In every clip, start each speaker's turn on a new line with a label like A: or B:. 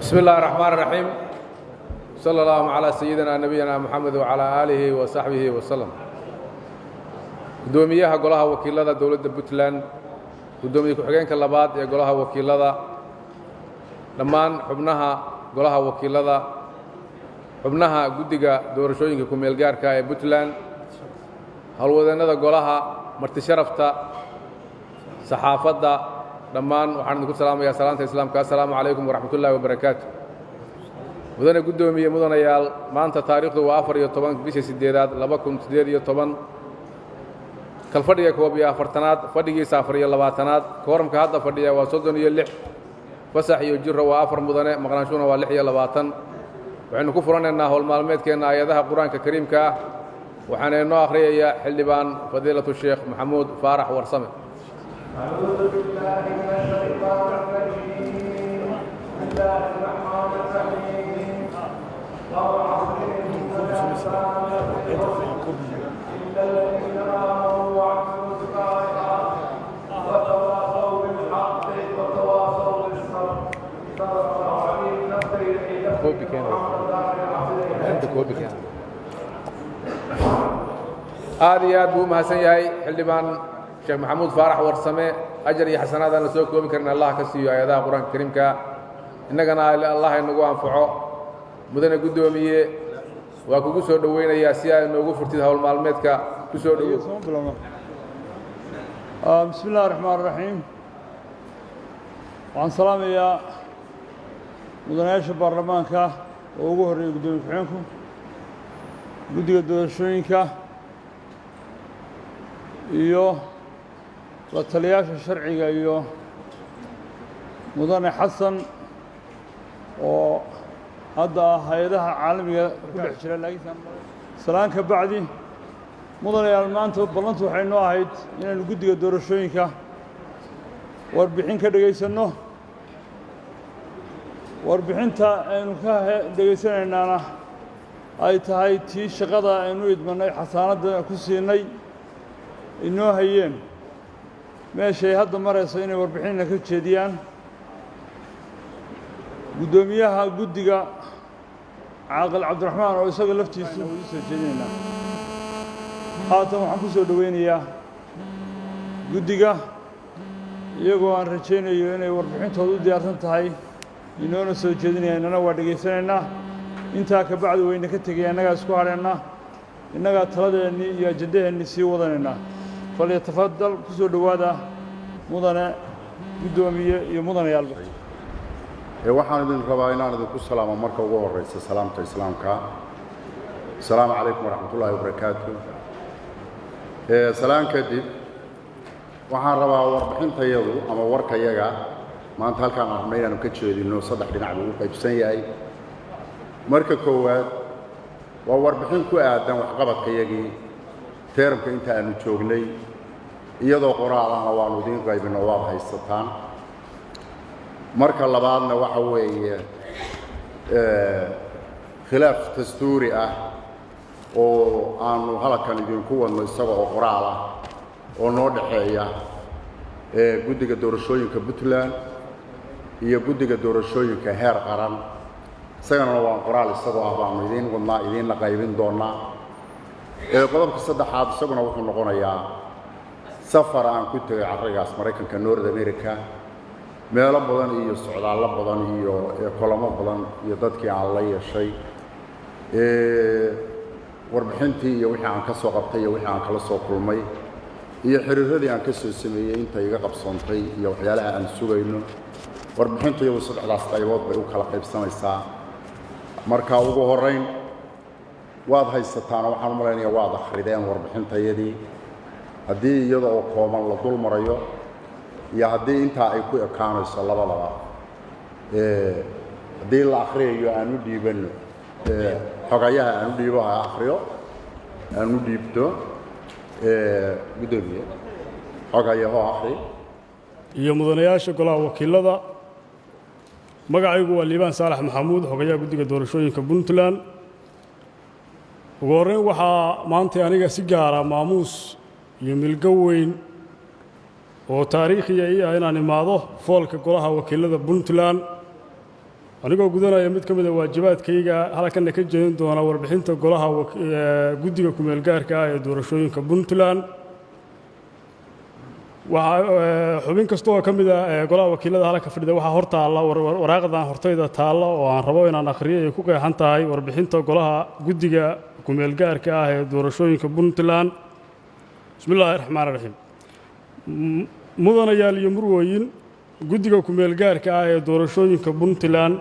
A: بسم الله الرحمن الرحيم، صلى الله على سيدنا نبينا محمد وعلى آله وصحبه وسلم. Gudoomiyaha Golaha Wakiilada Dowladda Puntland, gudoomiye ku-xigeenka labaad ee Golaha Wakiilada, dhammaan xubnaha Golaha Wakiilada, xubnaha Guddiga Doorashooyinka ku-meelgaarka ee Puntland, howlwadeennada golaha, marti sharafta, saxaafadda, dhammaan waxaan idinku salaamayaa salaanta Islaamka: assalaamu calaykum waraxmat ullahi wabarakaatu. Mudane guddoomiye, mudanayaal, maanta taariikhdu waa 14 bisha sideedaad 2018, kalfadhiga 41aad, fadhigiisa 24aad. Kooramka hadda fadhiya waa 36. Fasax iyo jiro waa 4 mudane, maqnaanshuhuna waa 26. Waxaynu ku furanaynaa howlmaalmeedkeenna aayadaha Qur-aanka Kariimka ah. Waxaana inoo akhriyayaa Xildhibaan Fadiilatu Sheekh Maxamuud Faarax Warsame.
B: أعوذ بالله من الشيطان الرجيم. بسم الله الرحمن الرحيم. والعصر، إن الإنسان لفي خسر، إلا الذين آمنوا وعملوا الصالحات وتواصوا بالحق وتواصوا بالصبر. صدق الله العظيم.
A: Koobi keena. Inta koobi keena. Aad iyo aad buu u mahadsan yahay Xildhibaan Sheekh Maxamuud Faarax Warsame. Ajar iyo xasanaad aan la soo koobi karin Allah ka siiyo aayadaha Qur-aanka Kariimka, innagana Allah inagu anfaco. Mudane guddoomiye, waa kugu soo dhoweynayaa si ay noogu furtid howl maalmeedka. Ku soo dhowow.
C: Bismi illahi raxmaan raxiim. Waxaan salaamayaa mudanayaasha baarlamaanka oo ugu horreeyay guddoomiye ku-xigeenku, guddiga doorashooyinka iyo la taliyaasha sharciga, iyo mudane Xasan oo hadda ah hay-adaha caalamiga ku dhex jira. Laakiin salaan ka bacdi, mudanayaal, maanta ballantu waxay noo ahayd inaynu guddiga doorashooyinka warbixin ka dhegaysanno. Warbixinta aynu ka dhegaysanaynaana ay tahay tii shaqada aynu idmannay, xasaanadda ku siinay, inoo hayeen, meeshay hadda marayso inay warbixinna ka jeediyaan. Guddoomiyaha guddiga, Caaqil Cabdiraxmaan, oo isaga laftiisu u soo jeedinaynaa. Haatan waxaan ku soo dhoweynayaa guddiga, iyagoo aan rajaynayo inay warbixintooda u diyaarsan tahay, inoona soo jeedinaya, inana waa dhegaysanaynaa. Intaa ka bacdi wayna ka tegaya, innagaa isku hadheennaa, innagaa taladeennii iyo ajandaheennii sii wadanaynaa. Falyatafadal, ku soo dhowaada, mudane guddoomiye iyo mudanayaalba.
D: Waxaan idin rabaa inaan idinku salaamo marka ugu horeysa salaamta Islaamka: asalaamu calaykum waraxmat ullaahi wabarakaatu. Salaan kadib, waxaan rabaa warbixintayadu ama warkayaga maanta halkaan aan rabnay inaanu ka jeedinno saddex dhinac buu u qaybsan yahay. Marka koowaad, waa warbixin ku aadan waxqabadkayagii teeramka inta aanu joognay, iyadoo qoraal ahna waannu idiin qaybinno, waad haysataan. Marka labaadna waxa weeye khilaaf dastuuri ah oo aanu halkan idinku wadno, isaga oo qoraal ah, oo noo dhexeeya Guddiga Doorashooyinka Puntland iyo Guddiga Doorashooyinka heer qaran. Isagana waan qoraal isagoo ah baanu idiin wadnaa, idiinla qaybin doonnaa. Qodobka saddexaad isaguna wuxuu noqonayaa safar aan ku tegay carrigaas Maraykanka, North America, meelo badan iyo socdaallo badan iyo kulamo badan iyo dadkii aan la yeeshay, warbixintii iyo wixii aan ka soo qabtay iyo wixii aan kala soo kulmay iyo xiriiradii aan ka soo sameeyey, inta iga qabsoontay iyo waxyaalaha aan sugayno. Warbixintu iyadu saddexdaas qaybood bay u kala qaybsamaysaa. Marka ugu horrayn, waad haysataan oo waxaan u malaynayaa waad akhrideen warbixintayadii. Haddii iyada oo kooban la dul marayo iyo haddii intaa ay ku ekaanayso, labadaba, haddii la akhriyayo aan u dhiibanno xogayaha, aan u dhiibo, ha akhriyo, aan u dhiibto. Guddoomiye, xogayaho, akhri.
E: Iyo mudanayaasha Golaha Wakiilada, magacaygu waa Liibaan Saalax Maxamuud, xogayaha Guddiga Doorashooyinka Puntland. Ugu horreyn, waxaa maanta aniga si gaara maamuus iyo milgo weyn oo taariikhiya ii ah inaan imaado foolka Golaha Wakiilada Puntland. Anigoo gudanaya mid ka mid a waajibaadkayga, halkanna ka jeedin doona warbixinta golaha guddiga kumeelgaarka ah ee doorashooyinka Puntland. Waxaa xubin kasta oo ka mid a golaha wakiilada halka fadhida waxaa hor taalla waraaqdan hortayda taalla oo aan rabo inaan akhriyo, ay ku qeexan tahay warbixinta golaha guddiga kumeelgaarka ah ee doorashooyinka Puntland. Bismi illaahi raxmaan raxiim. Mudanayaal iyo murwooyin, guddiga kumeelgaarka ah ee doorashooyinka Puntland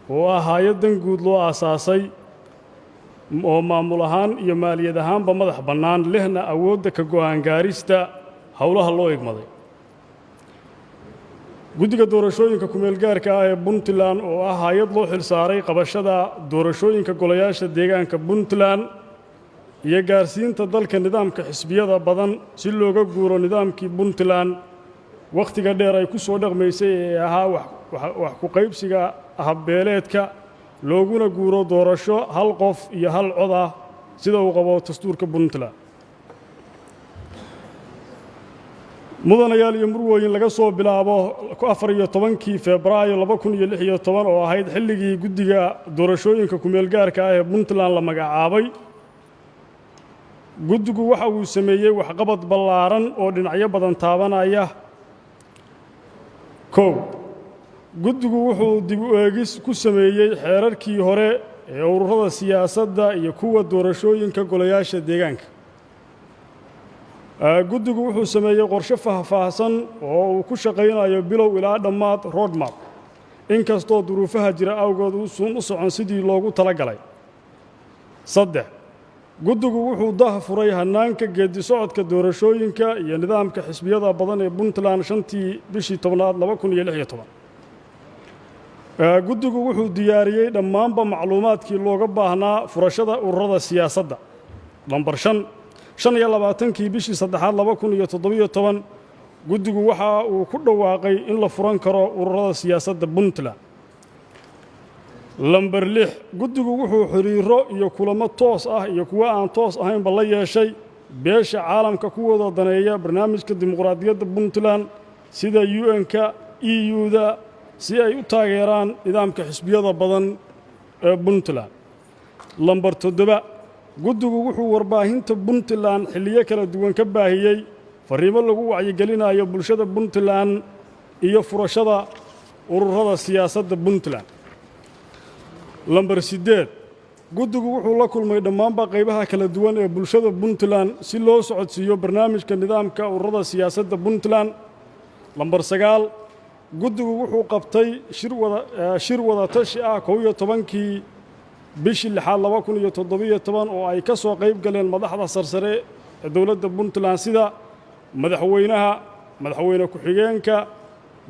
E: oo ah hay-addan guud loo aasaasay oo maamul ahaan iyo maaliyad ahaanba madax bannaan, lehna awoodda ka go'aan gaarista howlaha loo igmaday. Guddiga doorashooyinka kumeelgaarka ah ee Puntland oo ah hay-ad loo xilsaaray qabashada doorashooyinka golayaasha deegaanka Puntland iyo gaarsiinta dalka nidaamka xisbiyada badan si looga guuro nidaamkii Puntland wakhtiga dheer ay ku soo dhaqmaysay ee ahaa wax ku qaybsiga habbeeleedka, looguna guuro doorasho hal qof iyo hal cod ah sida uu qabo dastuurka Puntland. Mudanayaal iyo murwooyin, laga soo bilaabo 14-kii Febraayo 2016 oo ahayd xilligii guddiga doorashooyinka kumeelgaarka ah ee Puntland la magacaabay, guddigu waxa uu sameeyey waxqabad ballaaran oo dhinacyo badan taabanaya. Kow, guddigu wuxuu dib u eegis ku sameeyey xeerarkii hore ee ururada siyaasadda iyo kuwa doorashooyinka golayaasha deegaanka. Guddigu wuxuu sameeyey qorshe faahfaahsan oo uu ku shaqaynayo bilow ilaa dhammaad, roadmap, inkastoo duruufaha jira awgood uusan u socon sidii loogu tala galay. Saddex, guddigu wuxuu dah furay hannaanka geeddi socodka doorashooyinka iyo nidaamka xisbiyada badan ee Puntland 5-tii bishii 10aad 2016. Guddigu wuxuu diyaariyey dhammaanba macluumaadkii looga baahnaa furashada ururada siyaasadda. Lambar shan, 25-kii bishii saddexaad 2017 guddigu waxa uu ku dhawaaqay in la furan karo ururada siyaasadda Puntland. Lambar lix, guddigu wuxuu xiriiro iyo kulamo toos ah iyo kuwo aan toos ahaynba la yeeshay beesha caalamka kuwooda daneeya barnaamijka dimuqraadiyadda Puntland sida UN-ka, EU-da, si ay u taageeraan nidaamka xisbiyada badan ee Puntland. Lambar toddoba, guddigu wuxuu warbaahinta Puntland xilliyo kala duwan ka baahiyey farriimo lagu wacyigelinayo bulshada Puntland iyo furashada ururada siyaasadda Puntland. Lambar siddeed, guddigu wuxuu la kulmay dhammaanba qaybaha kala duwan ee bulshada Puntland si loo socodsiiyo barnaamijka nidaamka ururada siyaasadda Puntland. Lambar sagaal, guddigu wuxuu qabtay shir wada tashi ah 11-kii bishii lixaad 2017 oo ay ka soo qayb galeen madaxda sarsare ee dowladda Puntland sida madaxweynaha, madaxweyne ku-xigeenka,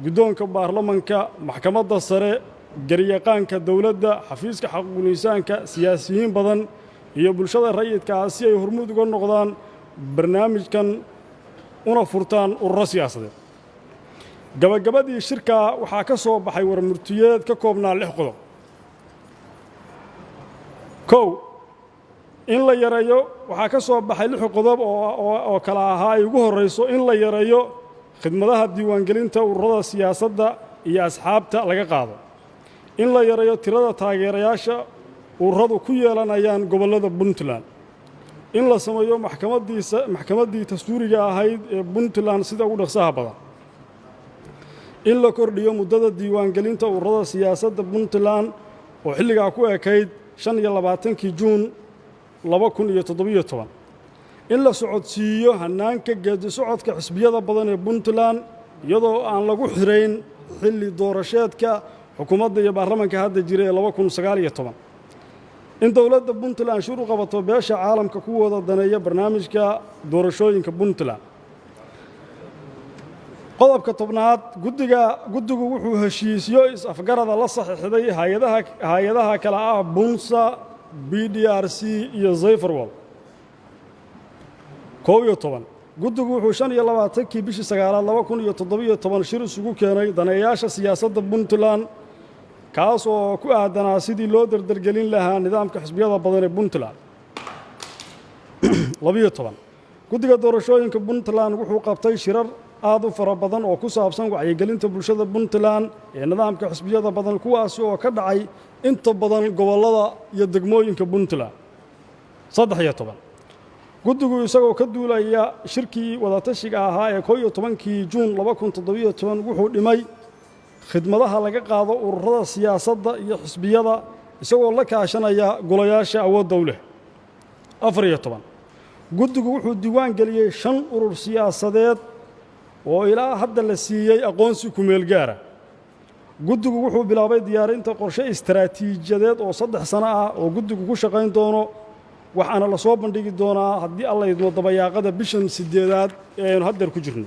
E: guddoonka baarlamanka, maxkamadda sare, garyaqaanka dowladda, xafiiska xaquuqul insaanka, siyaasiyiin badan iyo bulshada rayidka ah si ay hormuud uga noqdaan barnaamijkan una furtaan ururo siyaasadeed. Gabagabadii shirkaa waxaa ka soo baxay warmurtiyeed ka koobnaa lix qodob. Kow, in la yareeyo, waxaa ka soo baxay lix qodob oo kala ahaa ay ugu horrayso in la yareeyo khidmadaha diiwaangelinta ururada siyaasadda iyo asxaabta laga qaado, in la yareeyo tirada taageerayaasha ururadu ku yeelanayaan gobollada Puntland, in la sameeyo maxkamaddii dastuuriga ahayd ee Puntland sida ugu dhaqsaha badan, in la kordhiyo muddada diiwaangelinta ururada siyaasadda Puntland oo xilligaa ku ekayd 25-kii Juun 2017, in la socodsiiyo hannaanka geedi socodka xisbiyada badan ee Puntland iyadoo aan lagu xirayn xilli doorasheedka xukuumadda iyo baarlamanka hadda jira ee 2019, in dowladda Puntland shir u qabato beesha caalamka kuwooda daneeya barnaamijka doorashooyinka Puntland. Qodobka 10aad, guddigu wuxuu heshiisyo is-afgarada la saxiixday hay-adaha kale ah Bunsa, BDRC iyo Saferworld. 11, guddigu wuxuu 25-kii bishii sagaalaad 2017 shir isugu keenay daneeyaasha siyaasadda Puntland, kaas oo ku aadanaa sidii loo dardargelin lahaa nidaamka xisbiyada badan ee Puntland. 12, guddiga doorashooyinka Puntland wuxuu qabtay shirar aad u fara badan oo ku saabsan wacyigelinta bulshada Puntland ee nidaamka xisbiyada badan, kuwaasi oo ka dhacay inta badan gobollada iyo degmooyinka Puntland. 13, guddigu isagoo ka duulaya shirkii wadatashiga ahaa ee 11-kii Juun 2017, wuxuu dhimay khidmadaha laga qaado ururada siyaasadda iyo xisbiyada, isagoo la kaashanaya golayaasha awoodda u leh. 14, guddigu wuxuu diiwaan geliyey shan urur siyaasadeed oo ilaa hadda la siiyey aqoonsi kumeel gaara. Guddigu wuxuu bilaabay diyaarinta qorshe istaraatiijiyadeed oo 3 sano ah oo guddigu ku shaqayn doono, waxaana la soo bandhigi doonaa, haddii Alla idmo, dabayaaqada bishan sideedaad ee aynu haddeer ku jirno.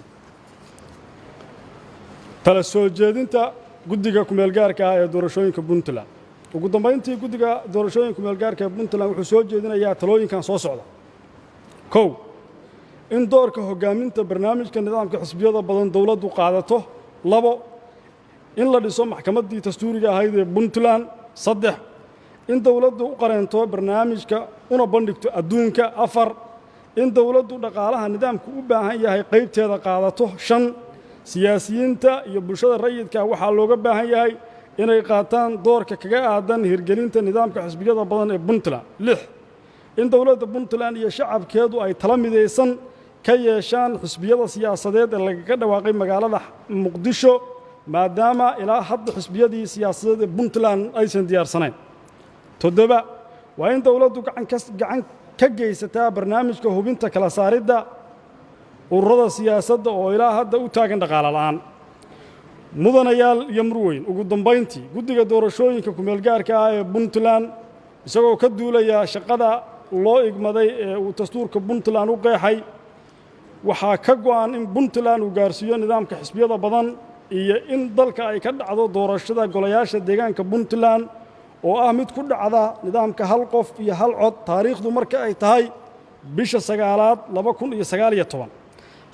E: Tala soo jeedinta guddiga kumeelgaarka ah ee doorashooyinka Puntland. Ugu dambayntii, guddiga doorashooyinka kumeelgaarka ee Puntland wuxuu soo jeedinayaa talooyinkan soo socda: 1, in doorka hoggaaminta barnaamijka nidaamka xisbiyada badan dowladdu qaadato. 2, in la dhiso maxkamaddii dastuuriga ahayd ee Puntland. 3, in dowladdu u qareento barnaamijka una bandhigto adduunka. 4, in dowladdu dhaqaalaha nidaamku u baahan yahay qaybteeda qaadato. 5, siyaasiyiinta iyo bulshada rayidka waxaa looga baahan yahay inay qaataan doorka kaga aadan hirgelinta nidaamka xisbiyada badan ee Puntland. 6, in dowladda Puntland iyo shacabkeedu ay tala midaysan ka yeeshaan xisbiyada siyaasadeed ee lagaga dhawaaqay magaalada Muqdisho, maadaama ilaa hadda xisbiyadii siyaasadeed ee Puntland aysan diyaarsanayn. 7, waa in dowladdu gacan ka geysataa barnaamijka hubinta kala saaridda ururada siyaasadda oo ilaa hadda u taagan dhaqaale la'aan. Mudanayaal iyo murweyn, ugu dambayntii, guddiga doorashooyinka kumeelgaarka ah ee Puntland, isagoo ka duulaya shaqada loo igmaday ee uu dastuurka Puntland u qeexay, waxaa ka go'an in Puntland uu gaarsiiyo nidaamka xisbiyada badan iyo in dalka ay ka dhacdo doorashada golayaasha deegaanka Puntland oo ah mid ku dhacda nidaamka hal qof iyo hal cod, taariikhdu marka ay tahay bisha sagaalaad 2019,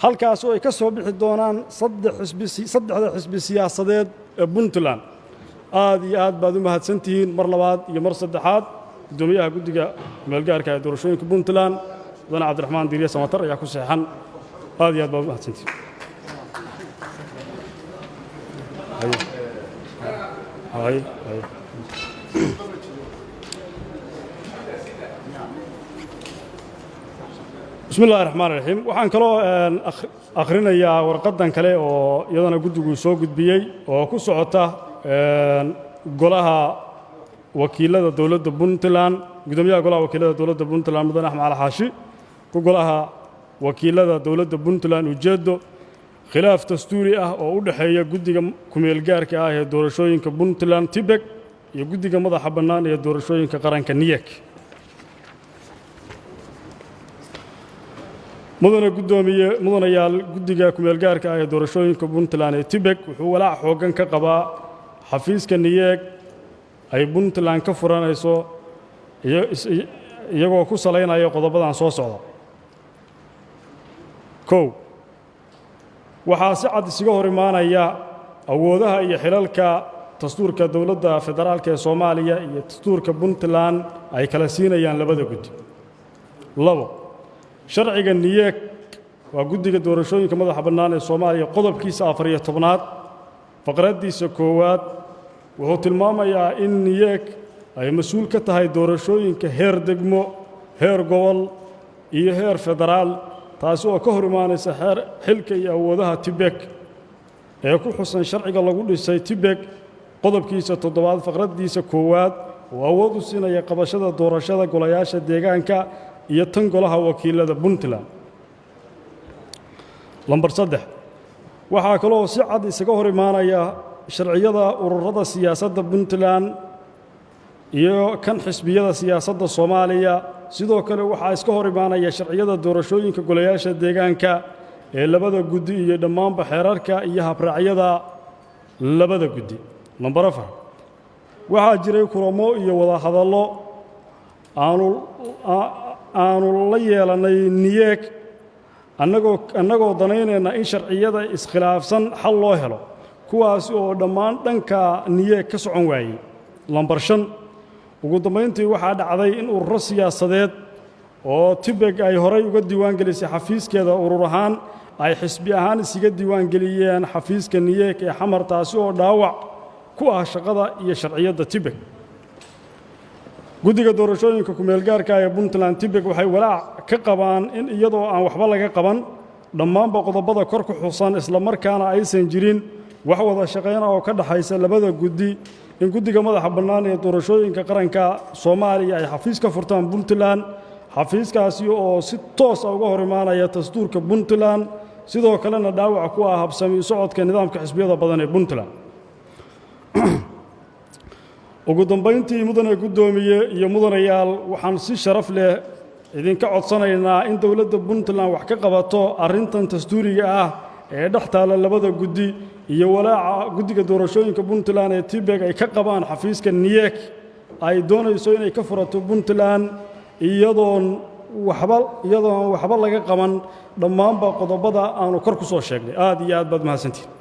E: halkaasoo ay ka soo bixi doonaan saddex xisbi, saddexda xisbi siyaasadeed ee Puntland. Aad iyo aad baad u mahadsantihiin mar labaad iyo mar saddexaad. Guddoomiyaha guddiga kumeelgaarka ee doorashooyinka Puntland, mudane Cabdiraxmaan Diiriye Samatar, ayaa ku seexan. Aad iyo aad baad u mahadsantihiin. Hay, hay. Bismi illahi raxmaan raxiim. Waxaan kaloo akhrinayaa warqaddan kale oo iyadana guddigu soo gudbiyey oo ku socota golaha wakiilada dowladda Puntland. Guddoomiyaha golaha wakiilada dowladda Puntland, mudane Axmed Cali Xaashi, ku golaha wakiilada dowladda Puntland. Ujeeddo: khilaaf dastuuri ah oo u dhexeeya guddiga kumeelgaarka ah ee doorashooyinka Puntland TIBEC iyo guddiga madaxa bannaan ee doorashooyinka qaranka NIYEK. Mudane guddoomiye, mudanayaal, guddiga kumeelgaarka ah ee doorashooyinka Puntland ee TIBEC wuxuu walaac xooggan ka qabaa xafiiska NIYEG ay Puntland ka furanayso, iyagoo ku salaynaya qodobadan soo socda. 1, waxaa si cad isaga hor imaanaya awoodaha iyo xilalka dastuurka dowladda federaalka ee Soomaaliya iyo dastuurka Puntland ay kala siinayaan labada guddi. 2, sharciga NIYEG, waa guddiga doorashooyinka madaxa bannaan ee Soomaaliya, qodobkiisa 14aad faqraddiisa koowaad wuxuu tilmaamayaa in NIYEG ay mas-uul ka tahay doorashooyinka heer degmo, heer gobol iyo heer federaal, taasi oo ka hor imaanaysa xeer xilka iyo awoodaha TIBEC ee ku xusan sharciga lagu dhisay TIBEC, qodobkiisa toddobaad faqraddiisa koowaad, oo awood u siinaya qabashada doorashada golayaasha deegaanka iyo tan golaha wakiilada Puntland. Lambar 3, waxaa kaloo si cad isaga hor imaanaya sharciyada ururada siyaasadda Puntland iyo kan xisbiyada siyaasadda Soomaaliya. Sidoo kale waxaa iska hor imaanaya sharciyada doorashooyinka golayaasha deegaanka ee labada guddi iyo dhammaanba xeerarka iyo habraacyada labada guddi. Lambar 4, waxaa jiray kulamo iyo wadahadallo aanu la yeelannay NIYEG, annagoo danaynayna in sharciyada iskhilaafsan xal loo helo, kuwaasi oo dhammaan dhanka NIYEG ka socon waayey. Lambar 5, ugu dambayntii, waxaa dhacday in ururo siyaasadeed oo TIBEG ay horay uga diiwaan gelisay xafiiskeeda urur ahaan ay xisbi ahaan isiga diiwaangeliyeen xafiiska NIEC ee Xamar, taasi oo dhaawac ku ah shaqada iyo sharciyadda TIPEC. Guddiga doorashooyinka kumeelgaarka ee Puntland TIPEC waxay walaac ka qabaan in iyadoo aan waxba laga qaban dhammaanba qodobada kor ku xusan, islamarkaana aysan jirin wax wada shaqayn ah oo ka dhexaysa labada guddi, in guddiga madaxa bannaan ee doorashooyinka qaranka Soomaaliya ay xafiis ka furtaan Puntland, xafiiskaasi oo si toos ah uga hor imaanaya dastuurka Puntland, sidoo kalena dhaawac ku ah habsami socodka nidaamka xisbiyada badan ee Puntland. Ugu dambayntii, mudane guddoomiye iyo mudanayaal, waxaan si sharaf leh idinka codsanaynaa in dowladda Puntland wax ka qabato arrintan dastuuriga ah ee dhex taalla labada guddi iyo walaaca guddiga doorashooyinka Puntland ee TIPEC ay ka qabaan xafiiska NIEC ay doonayso inay ka furato Puntland, iyadoon waxba laga qaban dhammaanba qodobada aanu kor ku soo sheegnay. Aad iyo aad baad mahadsantihin.